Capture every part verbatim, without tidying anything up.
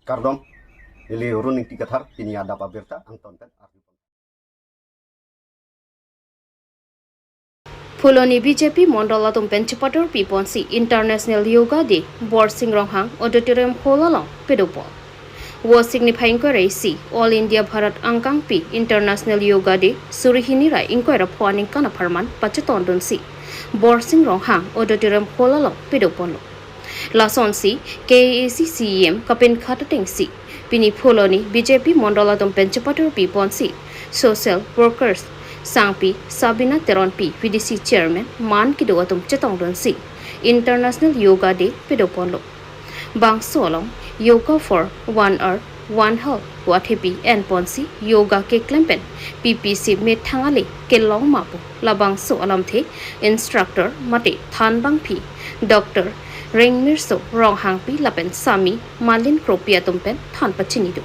Kardom, neli Run Ingti Kathar, pini adap abirta angton pen arju. Phuloni B J P Mondol atum pen chepatur piponsi International Yoga Day Borsing Ronghang Auditorium Hall along pedopon. Vosik niphai ingkoi ra isi All India Bharat Angkangpi International Yoga Day suri hini ra ingkoi ra pho aningkan apharman pachetondunsi Borsing Ronghang Auditorium Hall along pedoponlo. Lasonsi K A A C C E M kapinkhat atengsi pini Phuloni B J P Mondol atum pen chepatur piponsi social workers Sangpi Sabina Teronpi V D C Chairman man kedo atum chetongdunsi International Yoga Day pedoponlo. Bangso along Yoga for One Earth, One Health pu athepi enponsi yoga keklem pen pipi si methang ale kelong ma pu labangso alamthe instructor mate thanbangpi Doctor Rengmirso Ronghangpi lapen Sami Malin Kropi atum pen than pachinidun.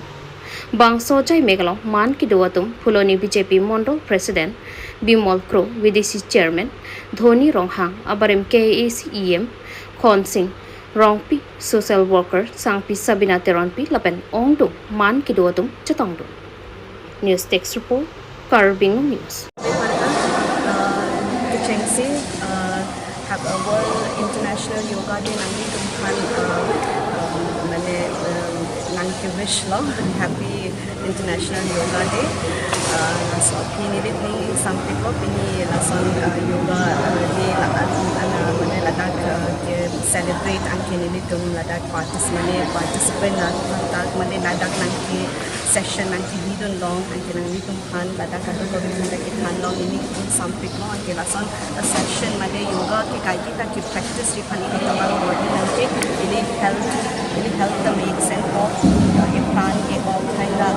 Bangso ajai mek along man kedo atum Phuloni B J P Mondol President Bimol Kro, V D C Chairman Dhoni Ronghang, abarim K A A C E M Khonsing Rongpi, social worker Sangpi Sabina Teronpi lapen ongdung man kedo atum chetongdun. News Desk Report, Karbi Anglong News. Uh, kechengsi, uh, have a World International Yoga Day nanglitum aphan, uh, uh, mane, um, nangke-wish lo, Happy International Yoga Day. Uh, laso pini neli ning ingsampiklo, pini lason, uh, yoga, uh, day la, uh, uh, mane ladak, uh, ke celebrate anke nelitum ladak participate, mane participant ladak, mane ladak nangke session nangkebidun long, anke nanglitum aphan ladak kadokave aphan ta kethan long, neli ingsampiklo, anke lason a session mane yoga ke kaike ta ke practice ri aphan ilitum abang body nangke ili health, ili health ta make sense po, ili pran ke all kind ta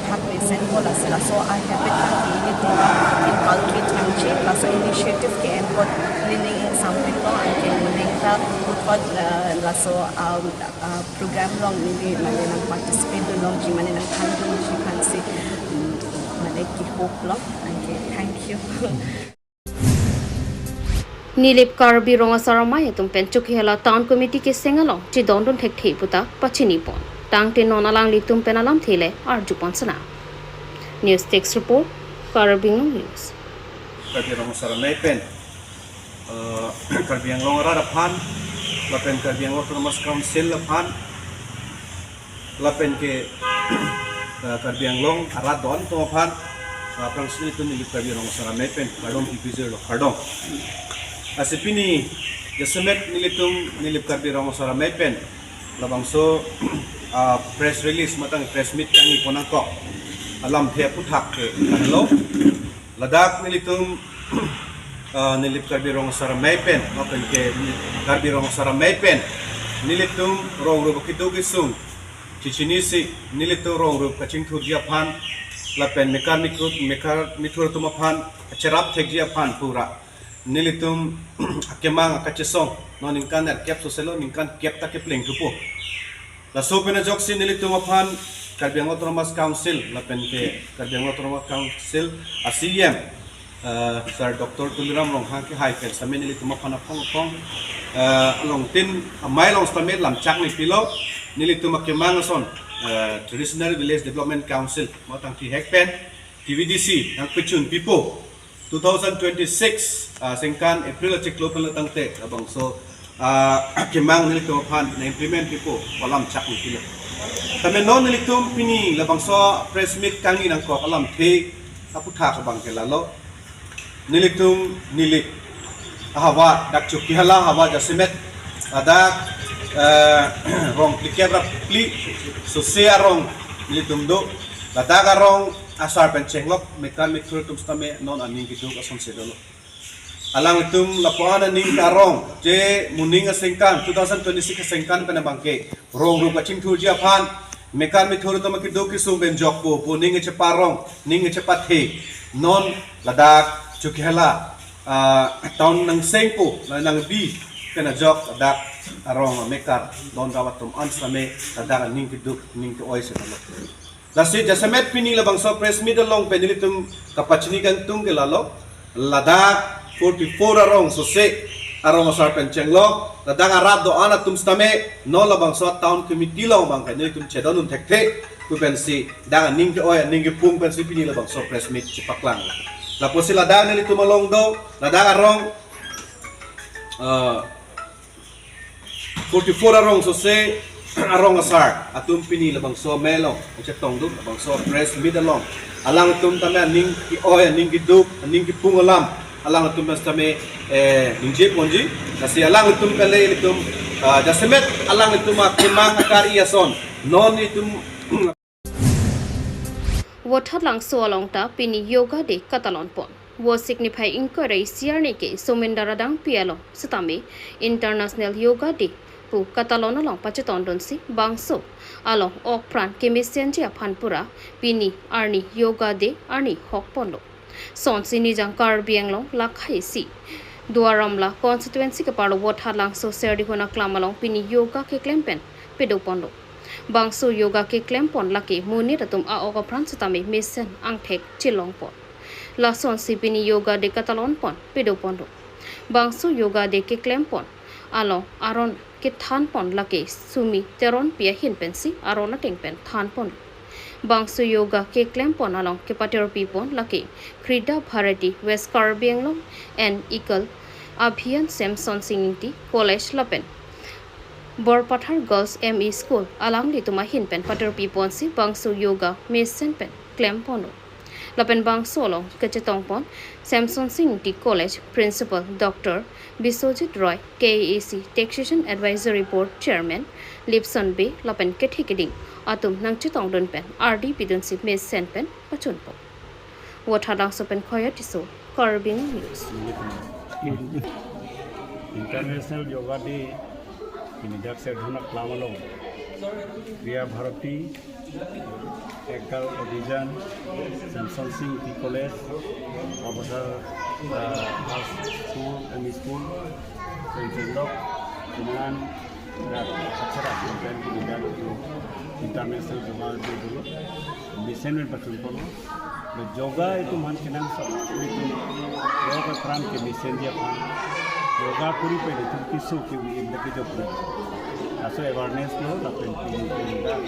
thak make sense po, laso laso a habit ta ke ilitum inculcate nangji, laso initiative ke enpot neli ning ingsampiklo, anke moning ta puthot, uh, laso, um, uh, program along neli mane nang participate dun longji mane nangthandunji aphansi, mm, mane ke-hope lo, anke thank you. Nilip Karbi Rong Asar Amei atum pen Chokihola Town Committee keseng along chedondun thekthe puta pachinipon. Tangte non alanglitum pen alamthe le arjupon sana. News Desk Report, Karbi Anglong News. Karbi Rong Asar Amei pen, uh, Karbi Anglong arat aphan, lapen Karbi Anglong Autonomous Council aphan, lapen ke, uh, Karbi Anglong arat don atum aphan, uh, aphrangsi nelitum Nilip Karbi Rong Asar Amei pen kardom kepajirlo, kardom. Lasi pini jasemet nelitum Nilip Karbi Rong Asar Amei pen labangso, uh, press release matang press meet kangni pon nangkok alamthe aphuthak ke lo. Ladak nelitum, ah, Nilip Karbi Rong Asar Amei pen, lapen ke Karbi Rong Asar Amei pen, nelitum rong rup kedo kesung chechinisi, nelitum rong rup kachingthurji aphan, lapen mekar mithur, mekar mithur atum aphan cherap thekji aphan pura nelitum akemang akachesong, non ningkan nerkep soselo ningkan kep ta kepleng thupo. Laso pen ajoksi nelitum aphan Karbi Anglong Autonomous Council, lapen ke Karbi Anglong Autonomous Council a C E M, eh, Sir Doctor Tuliram Ronghang kehai pen same nelitum aphan aphong aphong, eh, along tin amei along sitame lamchak ni pilo, nelitum akemang ason, eh, Traditional Village Development Council, matang thihek pen, T V D C, nangpechun pipo, two thousand twenty-six, ah, sengkan April achiklo pen lo tangte, labangso, ah, kemang nelitum aphan na implement pipo, kolam chak ni pilo. Tame non nelitum pini labangso press meet kangni nangkok alamthe aphuthak abang ke lalo. Nelitum Nilip ahavar, dak Chokihola ahavar jasemet, ladak, eh, rong phlikep ra phli, sose arong nelitum do, ladak arong asar pen chenglok, mekar mithur atum sitame non aning keduk asonsi dolo. Alanglitum lapu-an aning karong, je moning asengkan, two thousand twenty-six asengkan pen abang ke, rong rup kachingthurji aphan, mekar mithur atum kedo kesung pen jokpo, pu ning cheparong, ning chepathe, non ladak Chokihola, ah, town nangsengpo, la nangbi, pen ajok ladak arong mekar, don rawat atum an sitame, ladak aning keduk, ning ke-oi si dolo. Lasi jasemet pini labangso press meet along pen nelitum kapachini kangtung ke lalo, ladak forty-four arong sose, arong asar pen chenglok, ladak arat do-an atum sitame, non labangso town committee along abang ke nelitum chedondun thekthe pu pensi, dak aning ke-oi, aning kepung pensi pini labangso press meet chepaklang. Lapusi ladak nelitum along do, ladak arong, ah, forty-four arong sose arong asar atum pini labangso melo chetongdun, labangso press meet along alangtum tame aning ke-oi, aning keduk, aning kepung alam alangtum sitame, eh, ningje ponji. Lasi alangtum kali ilitum, ah, jasemet alangtum akemang akari ason non itum. Vothatlangso along ta pini Yoga Day katalon pon. Vosik niphai ingkoi ra isi arni ke Somindar adangpi along sitame International Yoga Day pu katalon along pachetondunsi bangso along okpran kemesenji aphan pura pini arni Yoga Day arni hok ponlo. Sonsi Nijang Karbi Anglong lakhaisi Duar Amla constituency keparlo Vothatlangso Serdihun aklam along pini yoga keklem pen pedo ponlo. Bangso yoga keklem pon lake monit atum a-ok apran sitame mesen angthek chelong pon. Lasonsi pini Yoga Day katalon pon pedo ponlo. Bangso Yoga Day keklem pon along aron kethan pon lake Sumi Teronpi ahin pensi aron ateng pen than pon. Bangso yoga keklem pon along kepaterpi pon lake Krida Bharati West Karbi Anglong and Ikal Abhiyan Samson Sing Ingti College lapen Borpathar Girls M E School alanglitum ahin pen paterpi ponsi bangso yoga mesen pen klem ponlo. Lapen bangso along kachetong pon Samson Sing Ingti College Principal Doctor Biswajit Roy, K A A C Taxation Advisory Board Chairman Lipson Bey lapen kethe keding atum nangchetongdun pen ardi pidunsi mesen pen pachun pon. Vothatlangso pen Khoya Tisso, Karbi Anglong News. International Yoga Day pini dak Serdihun aklam along Kriya Bharati, Ekal Abhijan, Samson Sing Ingti College, Borpathar, ah, Girls School, M E School, Sengsenlok, Kumanan, dak acara event pini dak International Yoga Day dolo. Mesen pen pachun ponlo. Yoga itum aphan kenangsot, itum yoga pran kemesenji aphan. Yoga kuri pen itum keso kevi-i lake joplo. Laso awareness lo lapen pini pini dak,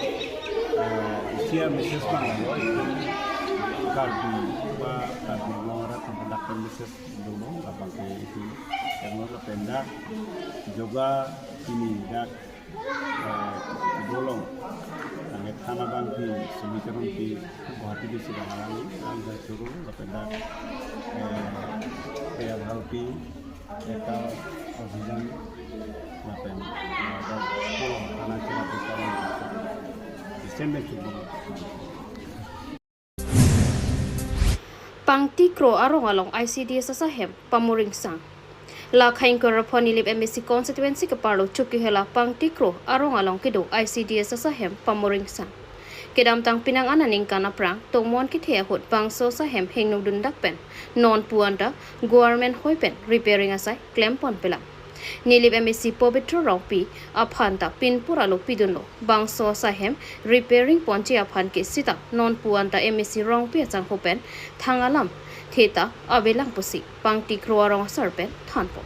eh, isi a-message panglo itum Karbi ba Karbi Anglong arat atum dak pen message dolo, labang ke itum, eh, lapen dak yoga pini dak eh, dolong. Nangkethan abang ke Sumi Teronpi Guwahati district alang, ang dak choro lapen dak, eh, Kriya Bharati, Ekal Abhijan, lapen, eh, dak ko anak kira kita. Desember choro. Pangtikro arong along I C D S asahem pamuringsang. Lakha ingkoi ra pho Nilip M A C constituency keparlo Chokihola Pangtikro arong along kedo I C D S asahem pamuringsang. Kedamtang penang an aningkan aphrang tomon kethe ahut bangso asahem hingno dundak pen non pu anta government hoi pen repairing asai klem pon pelang. Nilip M A C Pobitro Rongpi aphan ta pinpur alo pidunlo. Bangso asahem repairing ponji aphan ke sita non pu anta M A C Rongpi achangho pen thang alam theta avelang pusi Pangtikro arong asar pen than pon.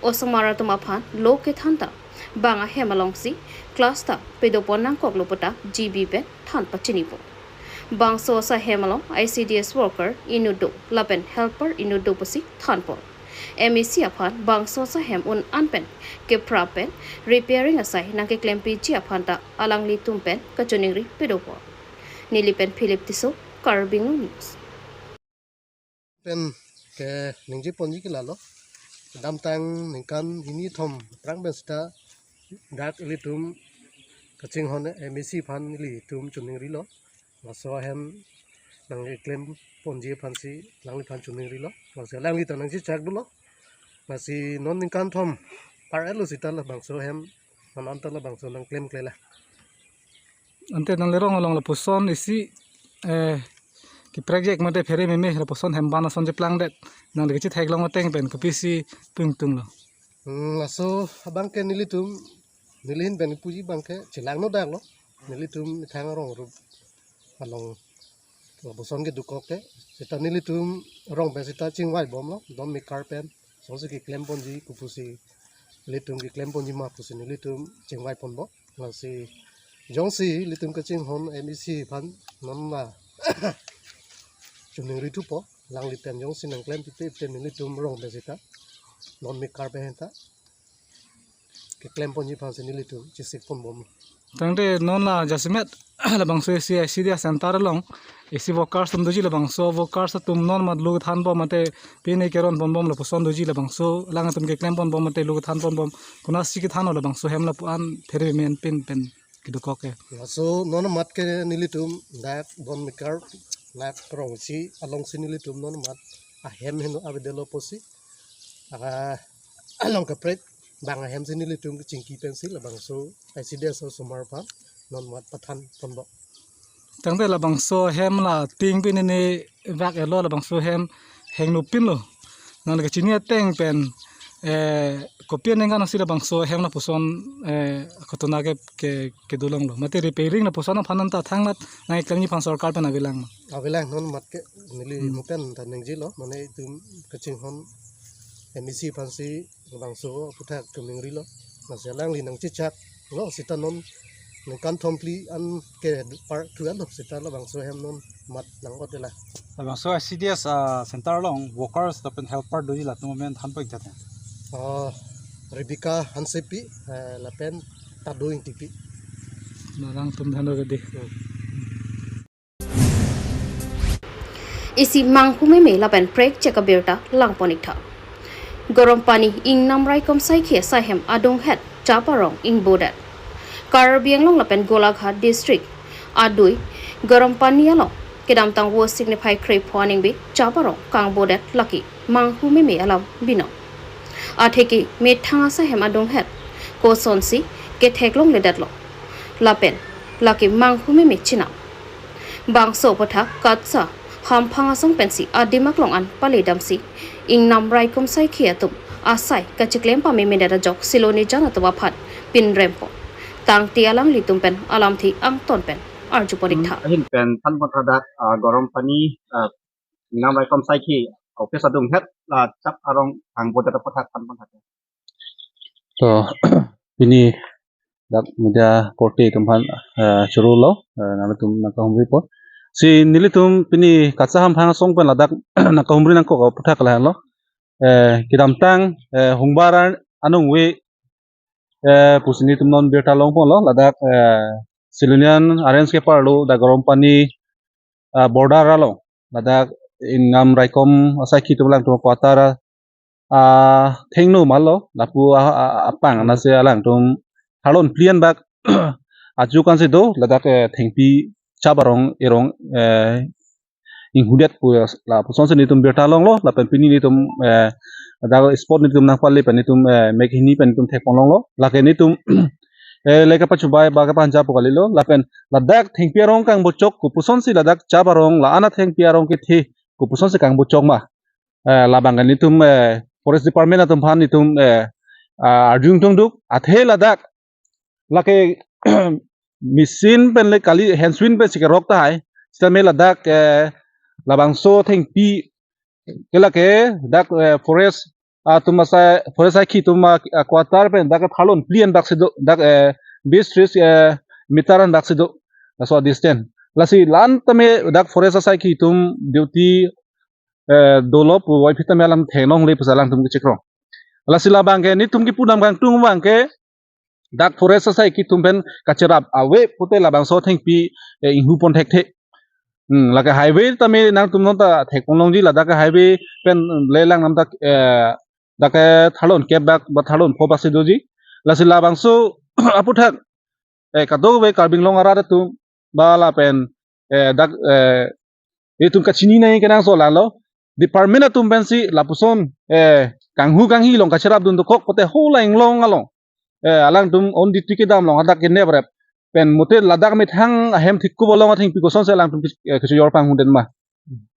Osomar atum aphan lo kethan ta bang ahem alongsi class ta pedo pon nangkoklo puta G B pen than pachini pon. Bangso asahem along I C D S worker inut do lapen helper inut do pusi than pon. M A C aphan bangso asahem un an pen keprap pen repairing asai nangkeklempi ji aphan ta alanglitum pen kachiningri pedo pon. Nilip pen Philip Tisso, Karbi Anglong News. Pen ke ningje ponji ke lalo. Kedamtang ningkan hini thom aphrang pen sita dak ilitum kachinghon M A C aphan ilitum chiningrilo. Laso ahem nangkeklem ponji aphansi alangliphan chiningrilo. Lasi alangli ta nangchechak dunlo. Lasi non ningkan thom par-etlo sita labangso ahem, non anta labangso nangklemkle la. Ante nanglerong along lapuson isi, eh, keprek jek mate phere meme lapuson hem ban ason cheplangdet. Nangli kachethek long ateng pen kopisi pungtunglo. Hmm, laso abang ke nelitum, neli ahin pen puji abang ke chelang no daklo. Nelitum methang arong rup along lapuson kedokok ke. Sita nelitum arong pen sita chingvai bomlo, don mekar pen. Jongsi keklem ponji kopusi, ilitum keklem ponji ma pusi nelitum chingvai ponbom. Lasi jongsi ilitum kachinghon M A C aphan non la choningri thupo, alangli pen jongsi nangklem titi pen nelitum rong pen sita, non mekar pen ta keklem ponji aphansi nelitum chesik ponbom. Tangte non la jasemet labangso isi I C D S center along isi workers atum doji, labangso workers atum non mat lo thanbom mate pini keron ponbom lapuson doji, labangso alangtum keklem ponbom mate lo than ponbom, konatsi kethanlo labangso hem lapu-an phermen pin pen kedokok ke. Laso non mat ke nelitum dak bon mekar lak rong isi alongsi nelitum non mat ahem heno avedetlo pusi, ah, along kaprek bang ahemsi nelitum kechingki pensi labangso I C D S osomar aphan non mat pathan ponbom. Tangte labangso hem la ting pini ne bak elo, labangso hem hengno pinlo. Nang kachini ateng pen, eh, kopi aningkan si labangso hem lapuson, eh, kotona ke, ke, kedolonglo. Mate repairing lapuson aphan anta thangnat nangklemji aphan sorkar pen avelang ma? Avelang, non mat ke neli Hmm. mo pen ta ningjelo, mane itum kachinghon M A C aphansi labangso aputhak choningrilo. Lasi alangli nangchechaklo sita non ningkan thomphli an ke par thu anlo sita labangso hem non mat nang-otlo. Labangso I C D S, ah, center along workers lapen helper doji, latum amen thanpo ik tha. Oh, Rebecca Hansepi, eh, lapen Tado Ingtipi. Nangtum thanlo kedi. Hmm. Isi manghu meme lapen prekjak abirta lang pon ik tha. Gorompani ingnam raikom saikhi asai hem adunghet chap arong ingbodet. Karbi Anglong lapen Golaghat district adui Gorompani along kedamtang Vosik niphai krepho aningve chap arong kangbodet lake manghu meme alam binong. Atheke methang asai hem adunghet kosonsi ketheklongledetlo lapen lake manghu meme chenam. Bangso aputhak KATSA hamphang asong pensi adim aklong an pale damsi ingnam raikom saikhi atum asai kacheklem pamemedet ajok Silonijan atum aphan pinrem pon. Tangte alanglitum pen alamthe angton pen arju pon ik tha. Hmm, ahin pen than pon tha dak, ah, Gorompani, ah, ingnam raikom saikhi office adunghet la chap arong kangbodet aputhak than pon tha. To, pini dak media korte atum aphan, eh, chorolo, eh, nangtum nangkahumri pon. Si nelitum pini KATSA hamphang asong pen ladak nangkahumri nangkok aputhak lahenlo. Eh, kedamtang, eh, hungbar an-, anong ve, eh, pusi nelitum non birta long ponlo, ladak, eh, Silonijan arrange keparlo, dak Gorompani, ah, border along, ladak ingnam raikom asaikhi atum alangtum quarter, ah, thengno malo, lapu, ah, ah, apang, anase alangtum tharlon plian bak ajukan si do, ladak, eh, thengpi chap arong erong, eh, inghudet pu lapusonsi nelitum birta longlo, lapen pini nelitum, eh, ladak spot nelitum nangpale pen nelitum, eh, mek hini pen nelitum thek pon longlo, lake nelitum, eh, leka pachubai ba kepanja pu kalilo, lapen ladak thengpi arong kangbochok, kopusonsi ladak chap arong la-an athengpi arong kethe, kopusonsi kangbochok ma. Eh, labang ke nelitum, eh, forest department atum aphan nelitum, eh, ah, arjung tungduk, athe ladak lake machine pen le kali, hand swing pensi kerok tahai. Sitame ladak, eh, labangso thengpi ke lake dak, eh, forest atum asai, forest asaikhi atum a, a quarter pen dak tharlon plian bak si do, dak, eh, bis tris, eh, meter an bak si do. Laso distance. Lasi la-an tame dak forest asaikhi atum duty, eh, dolo puvoiphit tame alam thengnongle pusi alangtum kechekrong. Lasi labang ke nelitum kipu dam kangtung abang ke dak forest asaikhi atum pen kacherap ave pute labangso thengpi, eh, inghu pon thekthe. Hmm, lake highway tame nangtum non ta thek pon longji, ladak highway pen le lang nam dak, eh, dak tharlon kep bak ba tharlon pho bak si doji. Lasi labangso aputhak, eh, kadokave Karbi Anglong arat atum ba lapen, eh, dak, eh, itum kachini nai kenangsot lalo. Department atum pensi lapuson, eh, kanghu kanghi along kacherap dun dokok pute hala inglong along, eh, alangtum on duty kedam along hadak keneprep pen mate ladak methang ahem thikkup along athengpi kosonsi alangtum ke-, eh, kechojor panghu den ma.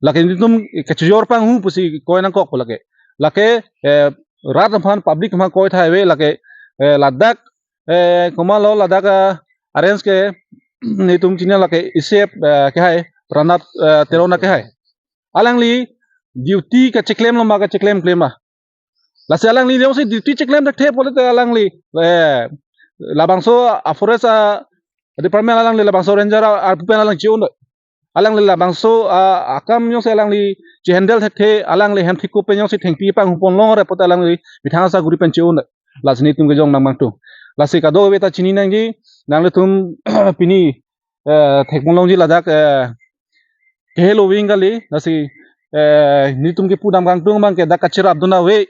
Lake nelitum kechojor panghu pusi koi nangkok pu lake. Lake, eh, rat aphan public aphan koi thai ave lake, eh, ladak, eh, komatlo ladak, ah, arrange ke nelitum chini lake isep, eh, kehai Pranab, eh, Teron kehai. Alangli duty kacheklem lo ma kacheklem klem ma. Lasi alangli jongsi duty cheklem thekthe pulote alangli, eh, labangso a-forest a-department alangli labangso ranger a-, arpu pen alang che-un do. Alangli labangso a-, akam jongsi alangli che-handle thekthe, alangli hem thikku pen jongsi thengpi panghu ponlongre pulote alangli methang asaguri pen che-un do. Lasi nelitum kejong nangmangtung. Lasi kadokave ta chini nangji, nanglitum pini, eh, thek ponlongji ladak, eh, kehelo wing kali, lasi, eh, nelitum kepu dam kangtung abangke dak kacherapdun ave,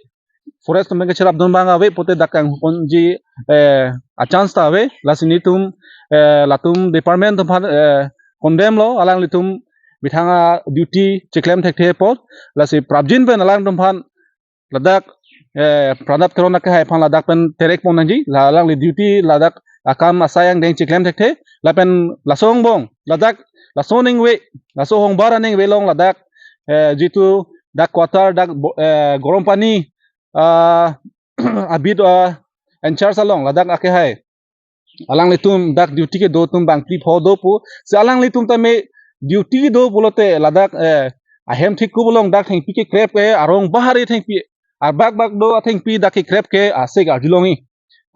forest atum pen kacherapdun abang ave pulote dak kanghu ponji, eh, a-chance ta ave, lasi nelitum, eh, latum department atum aphan, eh, condemn lo, alanglitum methang a-duty cheklem thekthe apot, lasi prapjin pen alangtum aphan ladak, eh, Pranab Teron akehai aphan ladak pen terek pon nangji, la alangli duty ladak akam asai angdeng cheklem thekthe, lapen laso angbong, ladak laso aningve, laso hongbar aningve along ladak, eh, jitu dak quarter, dak bo-, eh, Gorompani, ah, abit, ah, in-charge along ladak akehai alanglitum dak duty kedo atum bang phli pho do pu. Si alanglitum tame duty kedo pulote ladak, eh, ahem thikku along dak thengpi kekrep ke, arong bahari thengpi, arbak bak do athengpi dak kekrep ke asek arjulongji.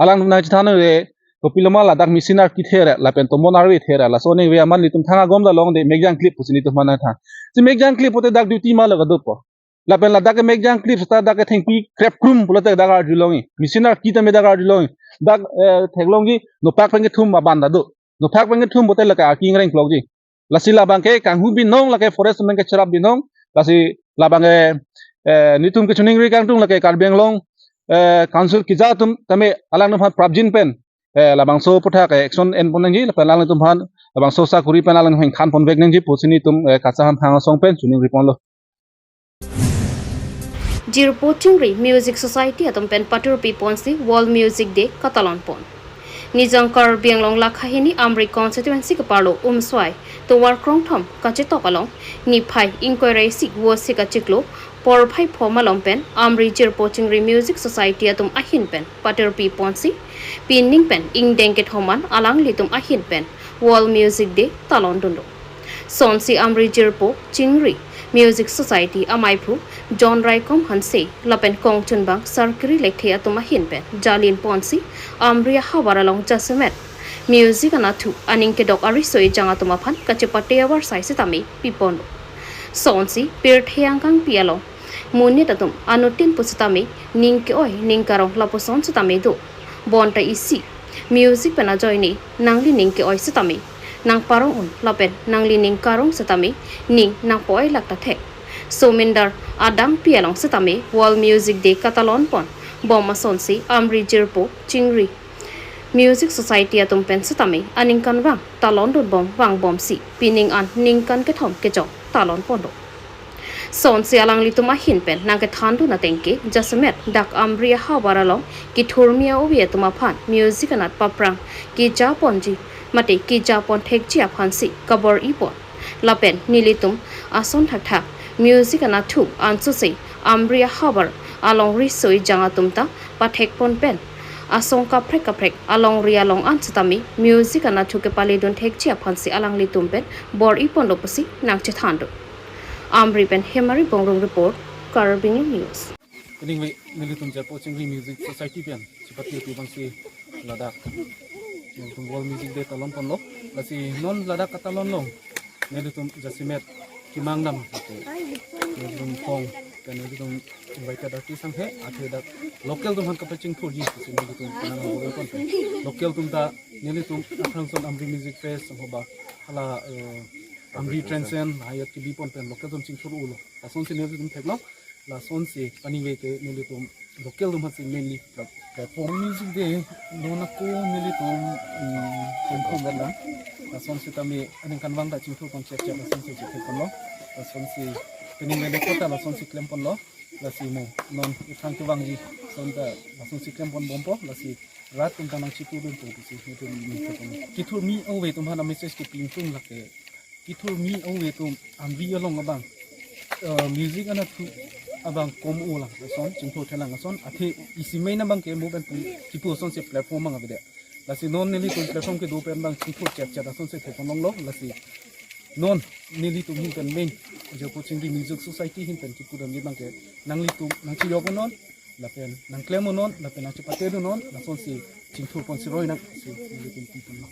Alangtum nangchethan ave, kopiloma ladak machine arki the re, lapen tomon arve the re, laso aningve amat nelitum thang agom ta longde, mek jangklip pusi nelitum aphan nangthan. Si mek jangklip pulote dak duty ma lo kedo po. Lapen ladak ke mek jangklip seta dak ke thengpi krep krum pulote dak arjulongji. Machine arki tame dak arjulongji. Dak, eh, theklongji nopak pen kethum aban ta do. Nopak pen kethum pulote lake arki ingreng klokji. Lasi labang ke kanghu binong lake forest amen kecherap binong. Lasi labang ke, eh, nelitum kechoningri kangtung lake Karbi Anglong, eh, Council keja atum tame alangtum aphan prapjin pen, eh, labangso aputhak, eh, action en pon nangji, lapen alangtum aphan labangso asaguri pen alangtum aphan than ponvek nangji pusi nelitum, eh, Kachaham Phang Asong pen choningri ponlo. Jirpo Chingri Music Society atum pen paturpi ponsi World Music Day katalon pon. Nijang Karbi Anglong lakha hini Amri constituency keparlo Umswai tovar krongthom kachetok along niphai ingkoi ra isi vo isi kachiklo porphai pho malom pen Amri Jirpo Chingri Music Society atum ahin pen paturpi ponsi pining pen ingdeng kethom an alanglitum ahin pen World Music Day talon dunlo. Sonsi Amri Jirpo Chingri Music Society amaiphu John Raikom Hanse lapen kongchunbang Sarkiri Lekthe atum ahin pen jalin ponsi Amri ahavar along jasemet music anatthu aning kedok ariso ejang atum aphan kachepate avarsai sitame piponlo. Sonsi pirthe angkangpi along monit atum anuttin pusitame ning ke-oi ning karong lapuson sitame do. Bonta isi music pen ajoine nanglining ke-oi sitame nangparong un lapen nanglining karong sitame ning nangpo-oi lak ta thek. Somindar adangpi along sitame World Music Day katalon pon bom asonsi Amri Jirpo Chingri Music Society atum pen sitame aningkanvang talon dunbom vangbomsi pining an ningkan kethom kejok talon ponlo. Sonsi alanglitum ahin pen nangkethan dun ateng ke jasemet dak Amri ahavar along kethurmi a-ove atum aphan music anat paphrang keja ponji mate keja pon thekji aphansi kabor-i pon. Lapen nelitum ason thakthak music anatthu ansose Amri ahavar along riso ejang atum ta pathek pon pen asong kaprek kaprek alongri along an sitame music anatthu kepale dun thekji aphansi alanglitum pen bor-i ponlo pusi nangchethan do. Amri pen Hemari Bongrung report, Karbi Anglong News. Anyway, nelitum Jirpo Chingri Music Society pen chepate pu abangsi ladak nelitum World Music Day talon ponlo. Lasi non ladak katalon along nelitum jasemet kemang dam, nelitum phong, pen nelitum invited artist angke, athe dak local atum aphan kapachingthurji pusi nelitum kenang bor-i pon pen. Local atum ta nelitum aphrangson Amri Music Fest, hoba hala, eh, Amri Transcend, hayat kebi pon pen local atum chingthur-ulo. Lasonsi nelitum theklong, lasonsi anyway ke nelitum local atum aphansi mainly pla-, platform. Music Day non ako nelitum, mm, kongkong vet lang. Lason sitame aningkanvang ta chingthur pon chek chek lasonsi chek ponlo. Lasonsi pining le kota lasonsi klem ponlo. Lasi mo non iphrang kevangji ason ta lasonsi klem ponbompo. Lasi rat atum ta nangchitu dunpo pusi nelitum ningke ponlo. Kethurmi a-ove atum aphan a-message kepi ingtung lake kethurmi a-ove atum Amri along abang, eh, music anatthu abang kom-o lang ason, chingthur thelang ason, athe isi main abang ke mo pen pu kipu asonsi platform abang avedet. Lasi non nelitum platform kedo pen abang chingthur chet chet asonsi thek ponlonglo, lasi non nelitum ahin pen main Jirpo Chingri Music Society ahin pen kipu damji abang ke nanglitum nangchiyok non, lapen nangklem unnon lapen nangchepate dunnon, lasonsi chingthur ponsi roi nang si nelitum tingtum lo.